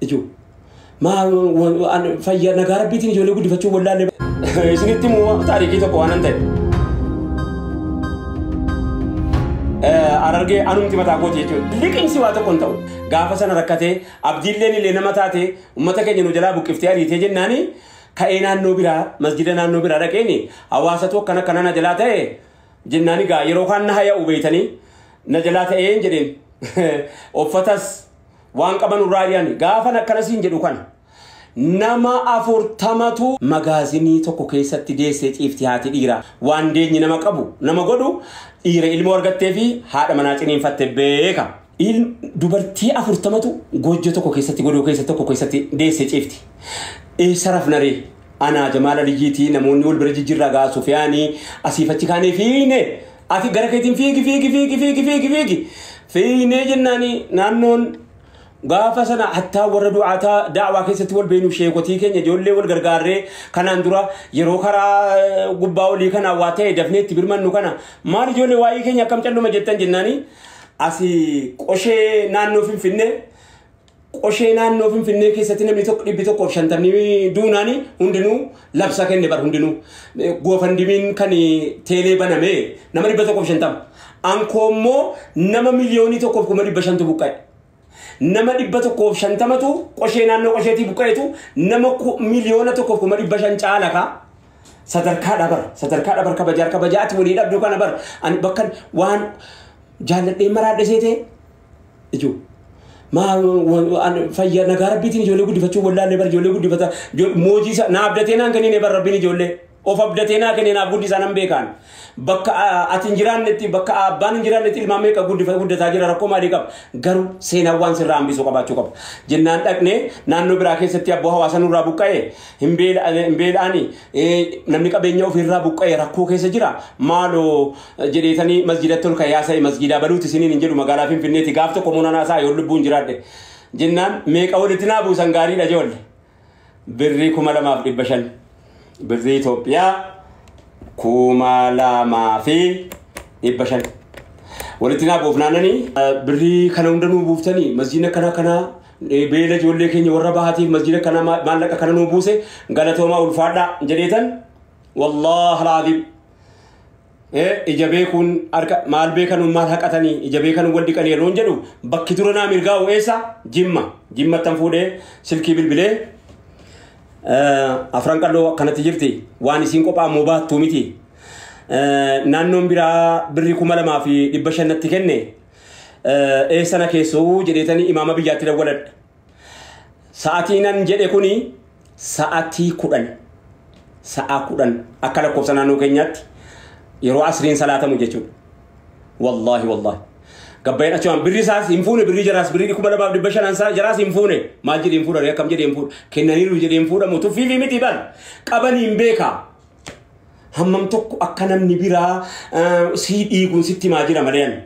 Ijoo maal fayyaa nagaa rabbiitiin ijoollee guddifachuu wallaalle. Isinitti immoo taarikii tokko waan ta'e. Harargee anumti mataa kooti jechuudha. Liqimsi waa tokko hin ta'u. Gaafa sana rakkatee abdiilleen illee nama taate uummata keenya nu jalaa buqqiftee ariitee jennaani ka'ee naannoo biraa masjida naannoo biraa dhaqeeni hawaasatu akkana akkana na jalaa ta'e jennaani gaa yeroo kaan na haya'u beeytanii na jalaa ta'een jedheen uffatas waan qaban irraa ari'ani gaafan akkanasiin jedhu kana. Nama 40tu magaazinii tokko keessatti deessee ciifti haati dhiira. Waan deenyi nama qabu nama godhu dhiira ilmoo argattee fi haadha manaa ciniinfatte beeka. Dubartii 40tu goojjoo tokko keessatti godhuu keessa tokko keessatti deessee ciifti. Eessa rafnaree? Anaa Jamaal Aliyyiitii namoonni wal bira jijjiirraa gaa Sufiyaanii asiif achi kaanee fiine. Ati gara keetiin fiigi fiigi fiigi fiigi fiigi fiigi. Fiinee jennaanii naannoon gaafa sana hattaa warra du'aataa da'waa keessatti wal beenu sheekotii keenya ijoollee wal gargaarree kanaan dura yeroo karaa gubbaa olii kanaa waa ta'e dafnee itti birmannu kana maal ijoollee waa'ee keenya akkam calluma jettan jennaanii asii qoshee naannoo Finfinnee qoshee naannoo Finfinnee keessatti namni tokko 150 duunaanii hundinuu labsa kenne bar hundinuu goofandimiin kan teelee baname nama 150 ankoo immoo nama 1,500,000 buqqa'e. Nama 150tu qoshee naannoo qosheetii buqqa'etu nama 1,500,000 caala ka sadarkaa dhabar kabajaa kabajaati walii dhabduu kana bar ani bakka waan jaalladhee maraadhe seete ijoo maal fayyaa nagaa rabbiitiin ijoollee guddifachuu wallaalle bar ijoollee guddifata moojii na abdatee naan kennine bar rabbiin ijoollee of abdatee naa kennee naaf guddisaa nan beekaan bakka ati hin jiraannetti bakka abbaan hin jiraannetti ilmaan meeqa guddataa jira rakkoo maalii qaba garuu seenaan waan sirraa hambisuu qabaachuu qaba jennaan dhaqnee naannoo biraa keessatti abboo hawaasa nurraa buqqa'e hin beela'ani namni qabeenya ofiirraa buqqa'e rakkoo keessa jira maaloo jedheetanii masjidatti ol ka'ee haasa'e masjidaa baluuti isiniin hin jedhu magaalaa Finfinneeti gaaf tokko muunaan haasa'a yoo lubbuun jiraadhe jennaan meeqa walitti naa buusan gaariidha joolle birrii 2500 birrii Itoophiyaa 2500 walitti naa buufnaananii birrii kana hunda nuu buuftanii masjida kana kana beela ijoollee keenya warra bahaatiif masjida kana maallaqa kana nuu buuse galatoomaa ulfaadhaa jedheetan wallahi alaaziim ija beekuun harka maal beekanuun maal haqatanii ija beekanuun wal dhiqanii yeroo jedhu bakki dura naa mirgaa'u eessa jimma jimmattan fuudhee silkii bilbilee afran qalloo akkanatti jirti waan isiin qophaa immoo baattuu miti naannoon biraa birrii 2500 natti kenne eessana keessoo jedheetanii imaama biyyaatti dawwaladha. Sa'aatii nan jedhe kuni sa'aatii 10 sa'a 10 akka lakkoofsa naannoo keenyaatti yeroo asriin salaatamu jechuudha. Wallaahi wallaahi. Gabbayeen achumaan birri isaas hin fuune birrii jaraas birrii 2500 jaraas hin fuune maal jedhee hin fuudhare akkam jedhee hin fuudhu kennaniiru jedhee hin fuudhamu tuffiifi miti bar qabanii hin beekaa. Hammam tokko akka namni biraa sii dhiiguun sitti himaa jira malee ani.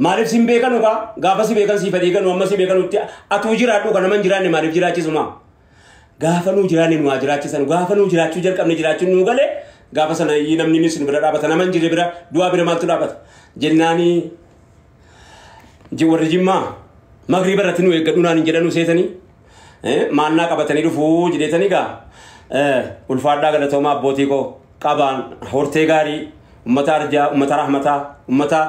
Maaliif si hin beekanu kaa gaafa si beekan siif dhiiganu amma si beekanutti atuu jiraadhu kan nama hin jiraanne maaliif jiraachisuma. Gaafa nuu jiraanne nu haa jiraachisan gaafa nuu jiraachuu jalqabne jiraachuun nuu galee gaafa sana namni nu bira dhaabata nama hin jirre bira du'aa bira maaltu dhaabata jennaanii. Warri jimmaa magriiba irratti nu eeggadhu naan hin jedhanu seetanii maannaa qabatanii dhufuu jedheetanii gaa ulfaadhaa galatoomaa abbootii koo qabaan hortee gaarii ummata arjaa ummata rahmataa ummata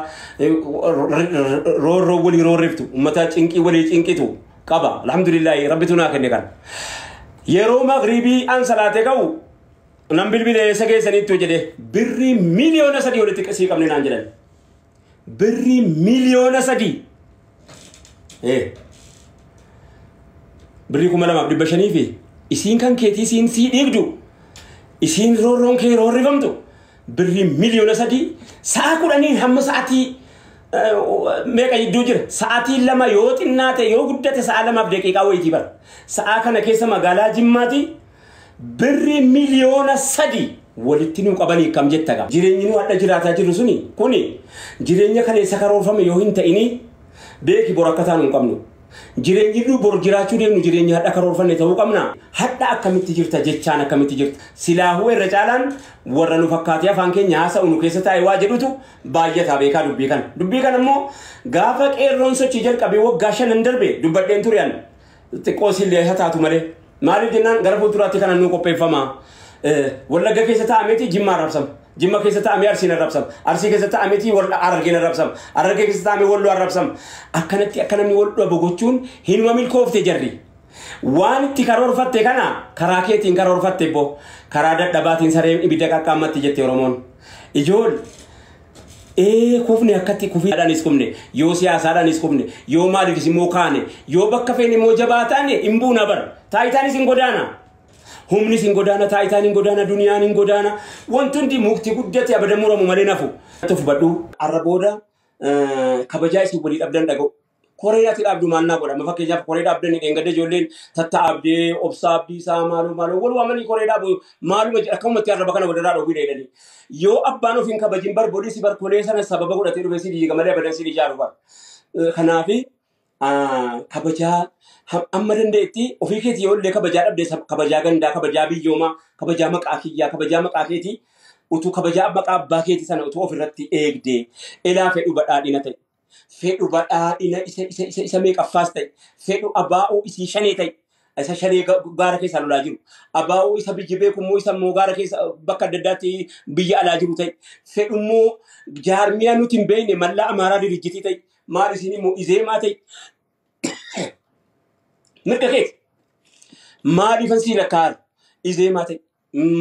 roorroo walii roorriftu ummata cinqii walii cinqitu qaba alhamdulillaahi rabbitu naa kenne kana yeroo magriibii an salaatee ka'u nan bilbilee eessa geessaniittu jedhe birrii 3,000,000 walitti sii qabne naan jedhan birrii 3,000,000 birrii 2500 fi isiin kan keetii isiin sii dhiigdu isiin roorroon kee roorrifamtu birrii 3,000,000 sa'a 10 hamma sa'aatii meeqa jidduu jira sa'aatii 2 yoo xinnaate yoo guddate sa'a 2 daqiiqaa wayitii bara sa'a kana keessa magaalaa Jimmaati birrii 3,000,000 walitti nuu qabanii kam jetta gaa jireenyi nu hadha jiraataa jirru suni kuni jireenya kaleessa karoorfame yoo hin ta'ini beeki bor akka taanu hin qabnu jireenyi nu bor jiraachuu deemnu jireenya hadha karoorfanne ta'uu qabna hadha akkamitti jirta jechaan akkamitti jirta silaahuu irra caalaan warra nu fakkaatee afaan keenya haasa'u nu keessa taa'e waa jedhutu baay'ataa beekaa dubbii kana immoo gaafa qeerroon sochii jalqabee waggaa 5 darbe dubbadheen ture an Xiqqoo sillee haa taatu malee. Maaliif jennaan gara fuulduraatti kana nu qopheeffama. Wallagga keessa taa'ameeti Jimma arrabsama. Jimma keessa taa'amee Arsiin arrabsama. Arsii keessa taa'ameeti Harargeen arrabsama. Harargee keessa taa'amee Walloo arrabsama. Akkanatti akka namni wal dhabu gochuun hinuma milkoofte jarri. Waan itti karoorfatte kana karaa keetiin karoorfatte bo karaa dadhabaatiin sareen ibidda qaqqaammatti jette Oromoon. Ijool kufne akkatti kufiidhaanis kufne, yoo siyaasaadhaanis kufne, yoo maaliifis immoo kaane, yoo bakka feene immoo jabaa taane hin buuna bara. Taayitaanis hin godaana. Humnis hin godaana, taayitaan hin godaana, duniyaan hin godaana. Wanti hundi mukti guddate abadan muramu malee nafu. Tufbadhu arra booda kabajaa isin walii dhabdan dhaga'u. Koree ati dhaabdu maal naa godha? Fakkeenyaaf koree dhaabdan dheengadda ijoolleen tattaabdee obsaa abdiisaa maaloo maaloo wal waamanii koree dhaabu maaluma jedha akkamumatti arraba kana walirraa dhowwii dheedhanii. Yoo abbaan ofiin kabajin bar booliisi bar kolee sana sababa godhatee dhufe si diiga malee abadan si ijaaru bar. Kanaafi kabajaa amma danda'etti ofii keetii yoo illee kabajaa dhabde kabajaa gandaa, kabajaa biyyoomaa, kabajaa maqaa kiyyaa, kabajaa maqaa keetii utuu kabajaa maqaa abbaa keetii sana utuu ofirratti eegdee elaa fedhu badhaadhina ta'e. Fedhu badhaadhina isa isa isa isa meeqaffaas ta'e, fedhu abaa'oo isii shanee ta'e, isa shanee gaara keessaa lolaa jiru, abaa'oo isa biyyi beeku immoo isa immoo gaara keessa bakka adda addaatti biyya alaa jiru ta'e, fedhu immoo jaarmiyaa nuti hin beekne mallaa amaaraa dirijjitii ta'e, maal isin immoo izeemaa ta'e, mirga keeti. Maaliifan sii lakkaa'an izeemaa ta'e,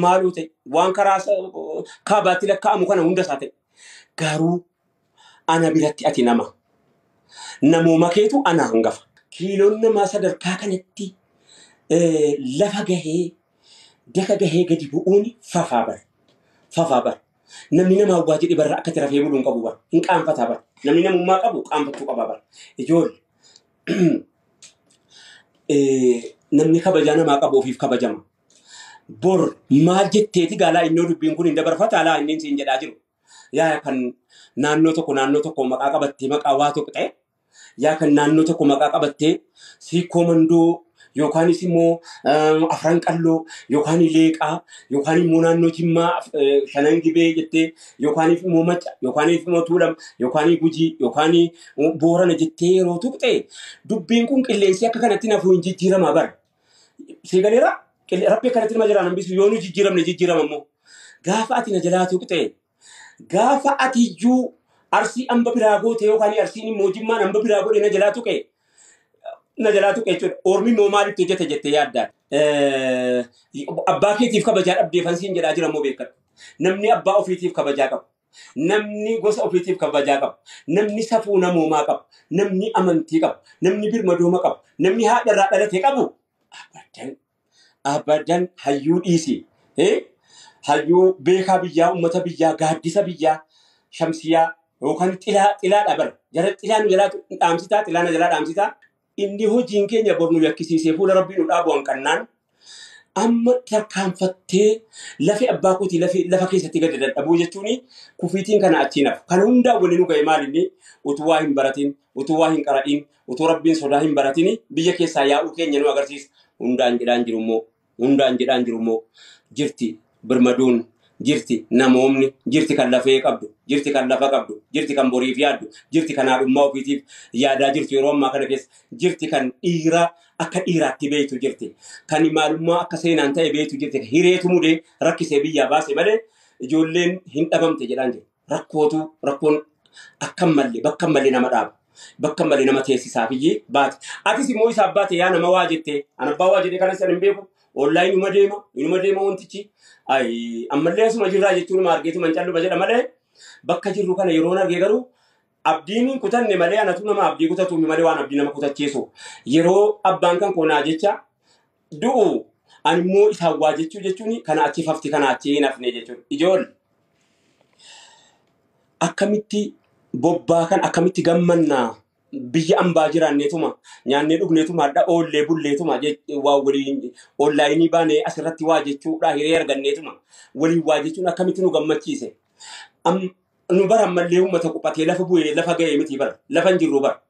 maaluu ta'e, waan karaa kaabaatti lakkaa'amu kana hunda isaa ta'e. Garuu ana biratti ati nama. Namooma keetu ana hangafa. Kiiloon namaa sadarkaa kanatti lafa gahee daka gahee gadi bu'uun fafaa bara. Fafaa bara. Namni namaa waa jedhe barra akkatti rafee buluu hin qabu bara. Hin qaanfataa bara. Namni namummaa qabu qaanfachuu qaba bara. Ijoollee namni kabajaa namaa qabu ofiif kabajama. Bor maal jetteeti gaalaa innoo dubbiin kun hin dabarfataa laa inni siin jedhaa jiru. Yaa kan naannoo tokko maqaa qabattee maqaa waa tokko ta'e, yaa kan naannoo tokko maqaa qabattee siikoo mandoo yookaanis immoo afran qalloo yookaan leeqaa yookaan immoo naannoo jimmaa shanan gibee jettee yookaan immoo macca yookaan immoo tuulama yookaan gujii yookaan boorana jettee yeroo tuqxe dubbiin kun qilleensi akka kanatti nafuu hin jijjiiramaa bara. Seegaleera rabbi akkanatti nama jiraan hambisu yoo nu jijjiiramne jijjiirama immoo. Gaafa ati na jalaa tuqxe gaafa ati iyyuu arsii hamba biraa goote yookaan arsiin immoo jimmaan hamba biraa godhe na jalaa tuqe jechuudha. Ormi immoo maaliif hojjete jettee yaaddaa? Abbaa keetiif kabajaa dhabdee fansiin jedhaa jira immoo beekadhu. Namni abbaa ofiitiif kabajaa qabu. Namni gosa ofiitiif kabajaa qabu. Namni safuu namoomaa qabu. Namni amantii qabu. Namni birmadooma qabu. Namni haadha irraa dhalate qabu. Abadan abadan hayyuu dhiisi. Hayyuu beekaa biyyaa, uummata biyyaa, gaaddisa biyyaa, shamsiyaa yookaan xilaadha bara. Jara xilaa nu jalaa dhaamsitaa, xilaa na jalaa dhaamsitaa. Inni hojiin keenya bor nu yakkisiisee fuula rabbii nu dhaabu hanqannaan amma tarkaanfattee lafi abbaa kootii lafa keessatti gadi dadhabuu jechuun kufiitiin kana achiin hafu. Kana hundaa waliin nu ga'e maal inni utuu waa hin baratin, utuu waa hin qara'in, utuu rabbiin sodaa hin baratin biyya keessaa yaa'uu keenya nu agarsiisa. Hundaan jedhaan jiru immoo jirti birmaduun, jirti namoomni, jirti kan lafee qabdu, jirti kan lafa qabdu, jirti kan boriif yaaddu, jirti kan haadhummaa ofiitiif yaadaa jirtu yeroo ammaa kana keessa, jirti kan dhiiraa akka dhiiraatti beektu jirti, kan maalummaa akka seenaan ta'e beektu jirti, hireetu mudee rakkisee biyyaa baase malee ijoolleen hin dhabamte jedhaan jiru. Rakkoon akka malee bakka malee nama dhaaba. Bakka malee nama teessisaaf iyyee baate. Atis immoo isaaf baate yaa nama waa jettee, an abbaa waa jedhee kanas hin beeku. Online inuma deema wantichi. Ay, ammallee asuma jirraa jechuun argeetuma hin calluma jedha malee bakka jirru kana yeroon argee garuu abdiin hin kutanne malee anatu nama abdii kutatu malee waan abdii nama kutachiisu. Yeroo abbaan kan koonaa jecha du'u ani immoo isaan waa jechuu jechuun kana achi fafti kana achi hin hafne jechuudha. Ijoollee akkamitti bobbaa kan akkamitti gammannaa biyya ambaa jiraanneetuma nyaannee dhugneetuma hadha oollee bulleetuma waa waliin onlaayinii baanee asirratti waa jechuudha hiree arganneetuma waliin waa jechuun akkamitti nu gammachiise. Nu bara ammallee uummata quphatee lafa bu'ee lafa ga'ee miti bara lafa hin jirru bara.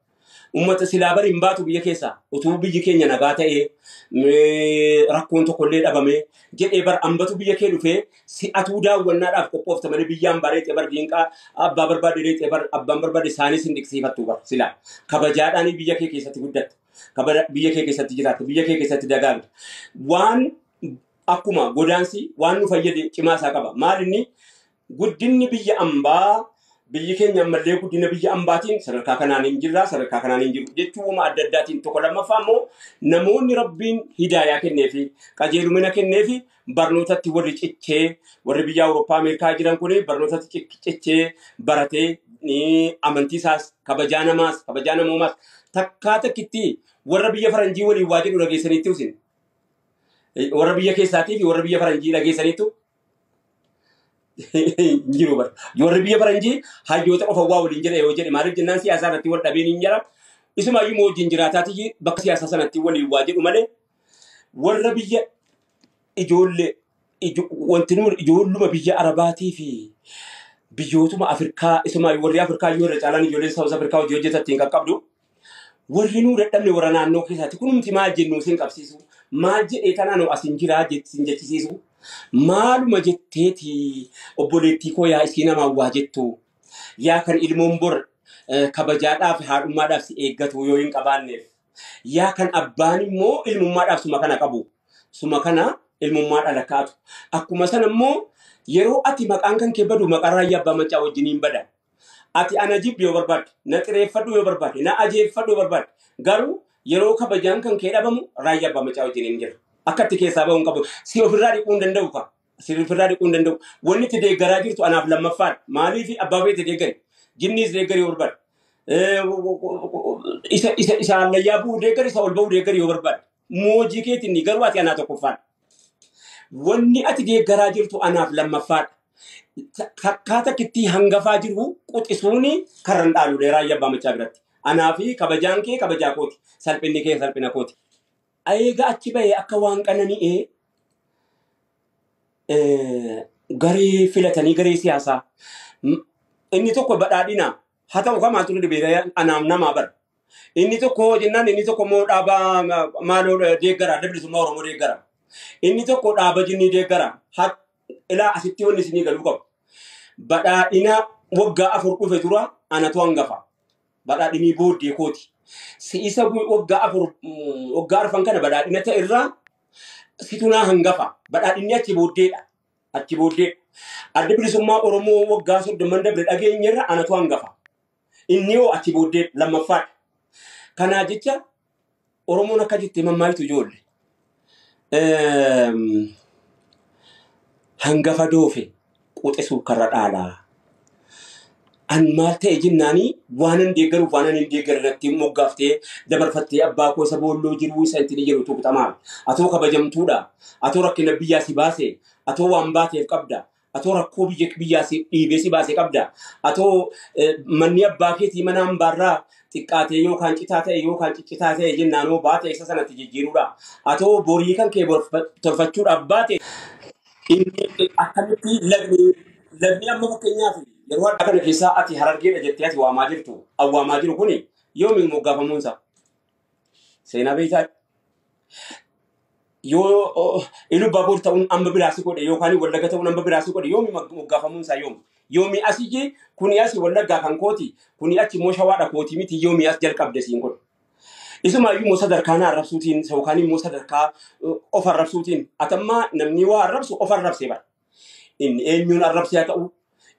Uummata silaa bari hin baatu biyya keessaa utuu biyyi keenya nagaa ta'ee rakkoon tokkollee dhabamee jedhee bara ambatu biyya kee dhufee si'atuu daawwannaadhaaf qophoofta malee biyyaan bareechee bara diinqaa abbaa barbaade reechee bara abbaan barbaade isaanis hin dhiqsiifattu bara silaa kabajaadhaan biyya kee keessatti guddatta. Biyya kee keessatti jiraatta, biyya kee keessatti dagaagda. Waan akkuma godaansi waan nu fayyade cimaa isaa qaba. Maal inni guddinni biyya ambaa biyyi keenya ammallee guddina biyya ambaatiin sadarkaa kanaan hin jirra, sadarkaa kanaan hin jiru jechuun adda addaatiin tokko. Lammaffaa immoo namoonni Rabbiin hidaayaa kenneefi qajeelumina kenneefi barnootatti warri cichee, warri biyya Awurooppaa Ameerikaa jiran kun barnootatti cichee baratee amantii isaas kabajaa namaas kabajaa namoomaas takkaa takkitti warra biyya faranjii waliin waa jedhu dhageessaniitti usin. Warra biyya keessaatii fi warra biyya faranjii dhageessaniitu jiru bara. Warri biyya faranjii hayyoota qofa waa waliin jedhe yoo jedhe, maaliif jennaan siyaasaa irratti wal dhabeen hin jira. Isumaayyuu moo wajjin jiraataati bakka siyaasaa sanatti waliin waa jedhu malee warra biyya ijoollee wanti nuyi ijoolluma biyya Arabaatii fi biyyootuma Afrikaa, isumaayyuu warri Afrikaa yoo irra caalaan ijoolleen Saawus Afrikaa hojii hojjetattiin qaqqabdu. Warri nuu dadhabne warra naannoo keessaati. Kunumti maal jennu sin qabsiisu? Maal jedhee tanaan asin jiraa sin jechisiisu? Maaluma jetteeti obboleettii koo yaa isii namaan waa jettu? Yaa kan ilmoon bor kabajaadhaaf haadhummaadhaaf si eeggatu yoo hin qabaanneef. Yaa kan abbaan immoo ilmummaadhaaf suma kana qabu. Suma kana ilmummaadhaan lakkaa'atu. Akkuma sana immoo yeroo ati maqaan kan kee badu maqaan Raayyaa Abbaa Maccaa wajjiniin bada. Ati ana jibbi yoo barbaadde, na xireeffadhu yoo barbaadde, na ajeeffadhu yoo barbaadde, garuu yeroo kabajaan kan kee dhabamu Raayyaa Abbaa Maccaa wajjiniin jira. Akka itti keessaa bahuun qabu. Si ofirraa dhiquu hin danda'u ka. Si ofirraa dhiquu hin danda'u. Wanni itti deeggaraa jirtu anaaf lammaffaadha. Maaliif abbaa feete deeggari? Jinniis deeggari yoo barbaadde. Isa hallayyaa bu'uu deeggari, isa ol ba'uu deeggari yoo barbaadde. Moojii keetiin garuu ati anaa tokkoffaadha. Wanni ati deeggaraa jirtu anaaf lammaffaadha. Takkaa takkitti hangafaa jiru quxisuun karran dhaalu Raayyaa Abbaa Maccaa biratti. Anaa fi kabajaan kee kabajaa kooti. Salphinni kee salphina kooti. Eega achi bahee akka waan qanani'ee garee filatanii garee siyaasaa. Inni tokko badhaadhina haa ta'u kamaa ture dhibee anaaf namaa bara. Inni tokko jennaan inni tokko immoo dhaaba maaloo deeggara, Adda Bilisummaa Oromoo deeggara. Inni tokko dhaaba jinnii deeggara. Ilaa asitti wanni isinii galuu qabu. Badhaadhina waggaa 4 dhufe dura anatu hangafa. Badhaadhinii booddee kooti. Si'isa waggaa 4 waggaa arfan kana badhaadhina ta'e irraa situnaa hangafa. Badhaadhinni achi booddeedha. Achi booddeedha. Adda Bilisummaa Oromoo waggaa 30 dabre dhageenyerra anatu hangafa. Inni hoo achi booddee lammaffaadha. Kanaa jecha Oromoon akka jettee mammaayitu ijoolle. Hangafa doofe quxisuuf karra dhaalaa. An maal ta'e jennaanii waanan deeggaruuf waanan hin deeggarre natti moggaaftee dabarfattee abbaa koo isa boolloo jiruu isa ittiin jiru tuqxamaa. Atoo kabajamtuudha. Atoo rakkina biyyaa si baase. Atoo waan baateef qabda. Atoo rakkoo biyyaa si dhiibee si baase qabda. Atoo manni abbaa keetii mana hambaarraa xiqqaatee yookaan citaa ta'e yookaan ciccitaa ta'e jennaanoo baate isa sanatti jijjiiruudha. Atoo borii kan kee tolfachuudhaaf baate inni akkamitti lagni amma fakkeenyaaf yeroo adda kana keessaa ati Harargeedha jettee ati waamaa jirtu awwaamaa jiru kuni yoomi moggaafamuunsa seenaa beektaa yoo Iluu Baabuur ta'uun amma biraa si godhe yookaan Wallagga ta'uun amma biraa si godhe yoomi moggaafamuunsa yoomi asii kuni asii Wallaggaa kan kooti kuni achi immoo Shawaadha kooti miti yoomi as jalqabde siin godhe. Isumaayyuu immoo sadarkaa na arrabsuutiin yookaan immoo sadarkaa of arrabsuutiin atammaa namni waa arrabsu of arrabsee bara. Inni eenyuun arrabsee haa ta'u,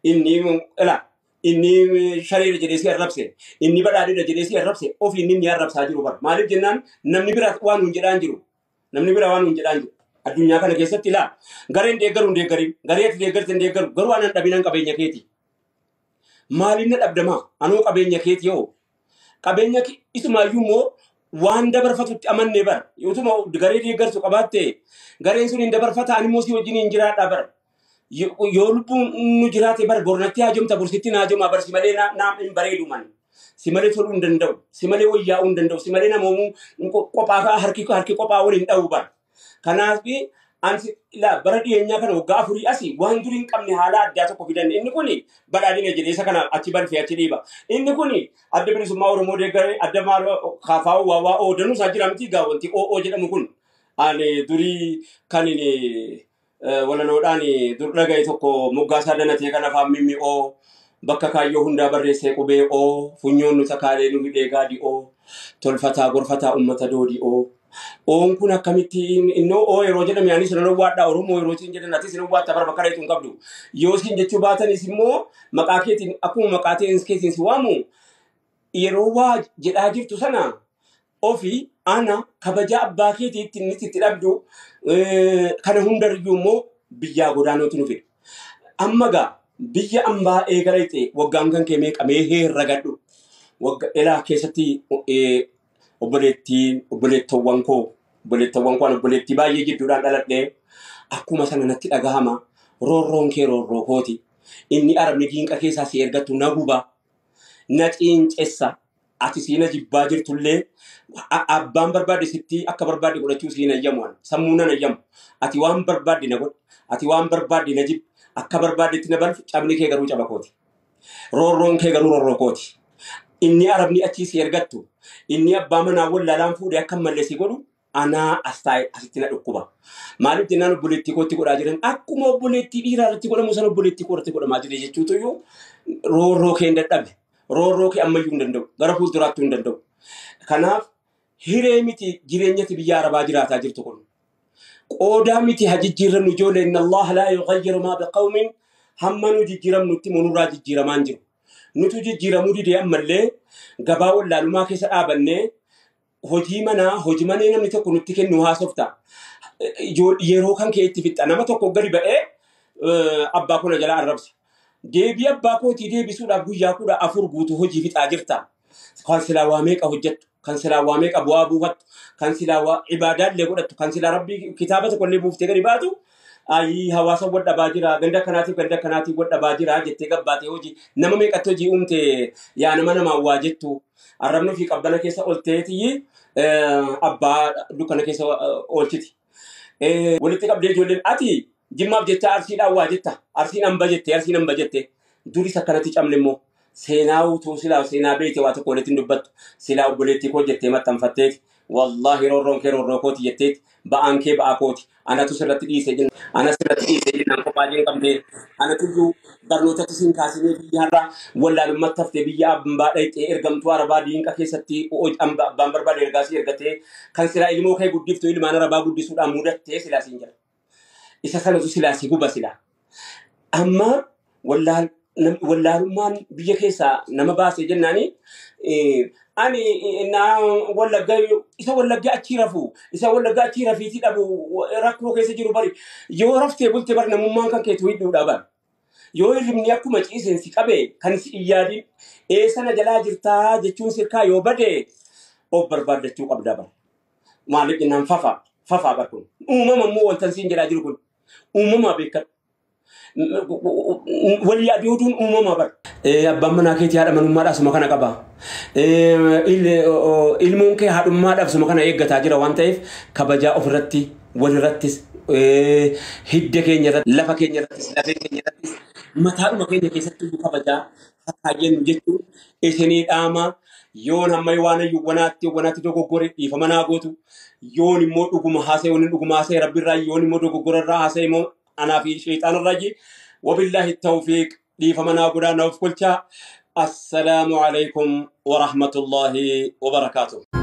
inni ila inni shareera jedhee si arrabse, inni badhaadheedha jedhee si arrabse, ofii inni arrabsaa jiru bara. Maaliif jennaan namni biraa waan nuun jedhaan jiru. Namni biraa waan nuun jedhaan jiru. Addunyaa kana keessatti ilaa gareen deeggaru hin deeggarin, garee ati deeggarte hin deeggaru, garuu aanan dhabinan qabeenya keeti. Maaliin na dhabdamaa? Anoo qabeenya keeti yoo. Qabeenya isumaayyuu immoo waan dabarfatutti amannee bara. Utuma garee deeggartu qabaatte gareen sun hin dabarfata ani immoo si wajjin hin jiraadha bara. Yoo lubbuun nu jiraate bara bornatti haajomta borsitti naajoma bara si malee naam hin bareedu man. Si malee toluu hin danda'u. Si malee wayyaa'uu hin danda'u. Si malee namoomuu qophaa harki qophaa waliin dha'u bara. Kanaaf ansi ilaa bara dhiyeenyaa kana waggaa 4 asii waan durii hin qabne haala addaa tokko fidan. Inni kuni badhaadhina jedhee isa kana achi balfee achi dhiiba. Inni kuni Adda Bilisummaa Oromoo deeggaree adda maaloo kaafaa waawaa oodanuu isaa jira miti gaa wanti OO jedhamu kun. Ani durii kan inni walaloodhaan dur dhagaye tokko moggaasaa danatee kan afaan mimmi'oo bakka kaayyoo hundaa barreessee qubee oo funyoon nu takaalee nu hidhee gaadii oo Tolfataa gorfataa uummata doodi'oo. Oon kun akkamitti innoo oo yeroo jedhame anis nan waadhaa Oromoo yeroo siin jedhan atis nan waadhaa bara bakka reetu hin qabdu. Yoo siin jechuu baatanis immoo maqaa keetiin akkuma maqaa keetiin si waamu yeroo waa jedhaa jirtu sana ofii ana kabaja abbaa keetiitti inni itti dhabdu kana hundaryyuu immoo biyyaa godaanootu nu fida. Amma gaa biyya ambaa eegala ixee waggaan kan kee meeqamee herragadhu. Wagga elaa keessatti obboleettiin obboleettowwan koo an obboleettii baay'ee jidduudhaan dhaladhee akkuma sana natti dhagahama. Roorroon kee roorroo kooti. Inni arabni diinqa keessaa si ergattu na guba. Na ciincessa. Ati siina jibbaa jirtullee abbaan barbaade sitti akka barbaade godhachuu siina ayyamu. Sammuu nan ayyamu. Ati waan barbaade na godhe. Ati waan barbaade na jibbi. Akka barbaadetti na balfi cabni kee garuu caba kooti. Roorroon kee garuu roorroo kooti. Inni arabni achii si ergattu. Inni abbaa manaa wallaalaan fuudhee akka mallee si godhu anaa as taa'e asitti na dhukkuba. Maaliif jennaan obboleettii kootti godhaa jiran akkuma obboleettii dhiiraa irratti godhamu sana obboleettii koo irratti godhamaa jira jechuutu iyyuu roorroo kee hin dadhabe. Roorroo kee ammayyuu hin danda'u. Gara fuulduraattuu hin danda'u. Kanaaf hiree miti jireenyatti biyya arabaa jiraataa jirtu kun. Qoodaa miti haa jijjiirannu ijoollee inna Allah laa yughayyiru maa biqawmin hamma nu jijjiiramnutti nurraa jijjiiramaa hin jiru. Nutu jijjiiramuu didee ammallee gabaa wallaalumaa keessa dhaabannee hojii manaa hojii manee namni tokko nutti kennu haasofta. Yeroo kan kee itti fixxa nama tokko gadi ba'ee abbaa koo na jalaa arrabsa. Deebii abbaa kootii deebisuudhaaf guyyaa 14 guutuu hojii fixaa jirta. Kan silaa waa meeqa hojjettu, kan silaa waa meeqa bu'aa buufattu, kan silaa waa ibaadaallee godhattu, kan silaa rabbii kitaaba tokkollee buuftee gadi baatu ayii hawaasa wal dhabaa jira, ganda akkanaatiif wal dhabaa jira jettee gabbaatee hojii nama meeqatti hojii uumte yaa nama namaan waa jettu arrabni ofii qabbana keessa olteetii abbaa dukkana keessa oolchiti. Walitti qabdee ijoolleen ati jimmaaf jecha arsiidhaan waa jetta arsiin hamba jette arsiin hamba jette duris akkanatti cabne immoo seenaa utuu silaa seenaa beekte waa tokko walitti hin dubbattu silaa obboleettii koo jettee maxxanfatteeti. Wallahi roorroon kee roorroo kooti jetteeti ba'aan kee ba'aa kooti anatu sirratti dhiisee jenna ana sirratti dhiisee jennaan kophaa jeen qabdee anatu iyyuu barnootatti siin kaasinee biyya har'a wallaalummaatti haftee biyya ambaa dhayxee ergamtuu arabaa diinqa keessatti abbaan barbaade ergaa si ergatee kan silaa ilmoo kee guddiftu ilmaan arabaa guddisuudhaan mudattee silaa siin jedha. Isa sanatu silaa si guba silaa. Amma wallaalummaan biyya keessaa nama baasee jennaani ani na wallagga isa wallagga achii rafu isa wallagga achii rafiitii dhabu rakkoo keessa jiru bari yoo raftee bulte bar namummaan kan keetu hidhuudha bar yoo hirribni akkuma ciiseen si qabe kan si hin yaadin eessana jalaa jirtaa jechuun sirkaa yoo bade of barbaaddachuu qabda bar maaliif jennaan fafaa bar kun uumama immoo wantan siin jedhaa jiru kun uumama beekadhu. Wal yaaduun uumama bar. Abbaan manaa keetii haadha manummaadhaaf suma kana qaba. Ilmoon kee haadhummaadhaaf suma kana eeggataa jira waan ta'eef kabajaa ofirratti walirrattis hidda keenya irratti lafa keenya irrattis lafee keenya irrattis mataadhuma keenya keessatti kabajaa haakaayyennu jechuun isinii dhaama. Yoon hamma waan wanaatti dogoggore dhiifama naa gootu yoon immoo dhuguma haasa'e waliin dhuguma haasa'e rabbirraa yoon immoo dogoggorarraa haasa'e immoo أنا في شيطان الرجيم وبالله التوفيق لي فمنا قدانا وفي كل شيء. السلام عليكم ورحمة الله وبركاته.